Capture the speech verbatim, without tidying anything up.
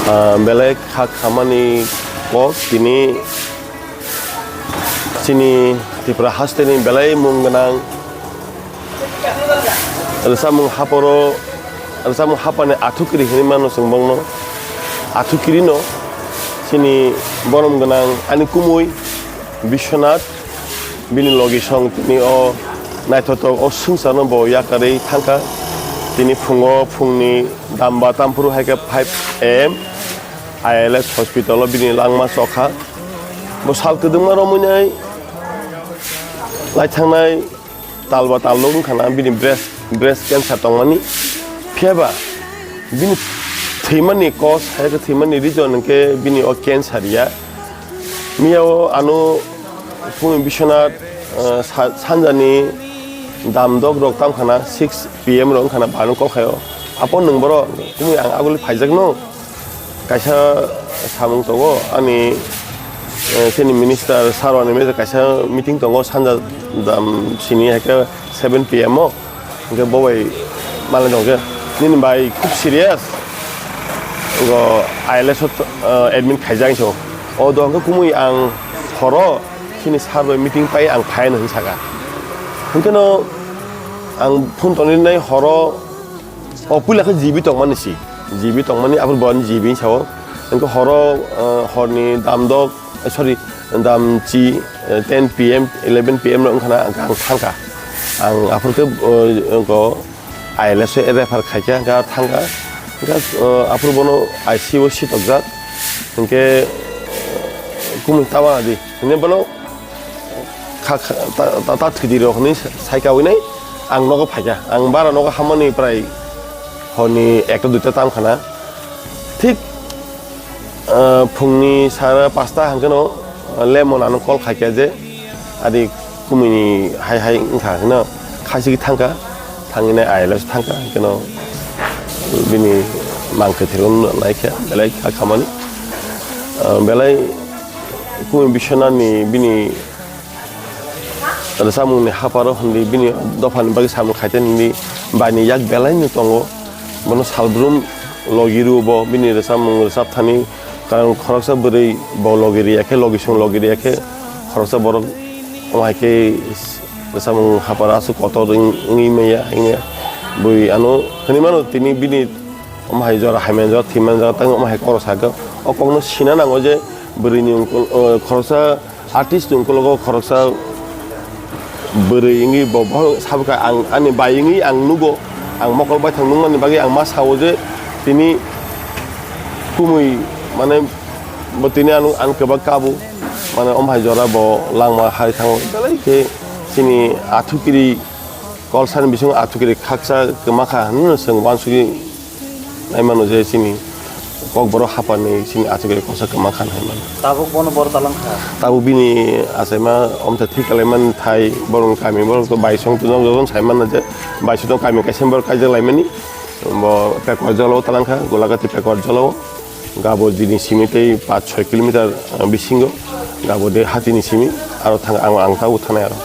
Ah, belai kha khamani kok tini chini Tripura hasteni belai mung gwnang rwchapmung haporo, rwchapmung hapani athukiri hinwi mano chwng bongno. Athukirino chini borom gwnang ani kumui Biswanath, bini logisong tini o naithotok o swngcharno bo yakarwi thangkha. Tini phungo phungni damba tamphuru hai khe five A M I L S hospital o bini langma chokha. Bo sal kwdwngma romwi nai lai thangnai tal ba tal nuk wngkha na bini breast, breast cancer tongmani. Phiya ba bini thwimani cause hai khe thwimani reason hwnkhe bini o cancer ya. Miya o ano phung Biswanath, ah, sa-, sanjani damdok rok tam khana six P M rok wngkha na bano kok hai o. Apo nwng boro kumui ang aguli phaijak no. Kaisa samung tongo, ani, eh, chini minister sir rokni mesa kaisa meeting tongo sanja dam sini hai khe seven P M o. Hwnkhe bo bai malai tong khe, "Nini bai khub serious, go I L S o, eh, admit khaijak," hinwi sa o. O do hwnkhe kumui ang horo chini sir bai meeting pai ang phai hinwi saka. Hwnkhe no ang phone tongwi nai horo O puila khe G B tongmani si, G B tongmani, aphuru bo ani G B sao. Hwnkhe horo, eh, horni damdok, eh, sorry, damchi, eh, ten P M, eleven P M rok wngkhana ang thangkha. Ang aphuru khe, eh, wngkha I L S o refer khaikha, hwnkhe thangkha. Hwnkhe, eh, aphuru bono I C U o sitokjak. Hwnkhe, eh, kumui tawa di. Hwnkhe bono kha, kha, ta, ta, ta thwidi rok hinwi saikawi nai ang nogo phaikha. Ang bara nogo hammani prai horni ekta duita tam khana. Thik, ah, phungni sara pasta hwnkhe no, ah, lemon ano call khaikha je, "Adi kumui ni hai hai wngkha," hino khaisigi thangkha. Thangwi nai I L S thangkha, hwnkhe no bini mang kwthwirok no naikha, belai kha khamani. Ah, belai Kumi Biswanath ni bini rwchapmung ni haparo hindi bini dopha ni bagwi samung khaite hindi bai ni yak belai no tongo. Bono salbrum logi rw bo bini rwchapmung rwchap thani, karon khoroksa bwrwi bo logi rw ya khe, logi song logi rw ya khe khoroksa borok omo hai khe rwchapmung haparo aswk kotor wng-, wngwi maya, wngya. Bui ano hinwi mano tini bini omo hai jora hamya jora thwimani jora tang omo hai kok rok sakha. O kok no sina nango je bwrwi ni ungkul, o, khoroksa artist ni ukulogo khoroksa bwrwi wngwi bo, bo sabukha ang ani bai wngwi ang nugo, ang mokol baithang nukmani bagwi ang ma sao je tini kumui mane bo tini ano ang kwbak kabo mane omo hai jora bo langma hai thango belai khe chini athukiri kolsani bisingo athukiri khaksa kwmakha hinwi chwng uansugwi naimano je chini Kokborok hapani chini achugwi kosa kwma khan hai mano. Tabuk bono bor talang kha. Tabuk bini achaima omtha thik kalaimani thai borokni kami borok to baisong tong jojon sai mano je baisong tong kami kaisa borok kaijak laimani. Bo Pekor jolo talang kha, Golagati Pekor jolo. Gabo dini simi tei paanch soi kilometer, ah, bisingo. Gabo de hatini simi aro thang ang, ang tabuk thanai aro.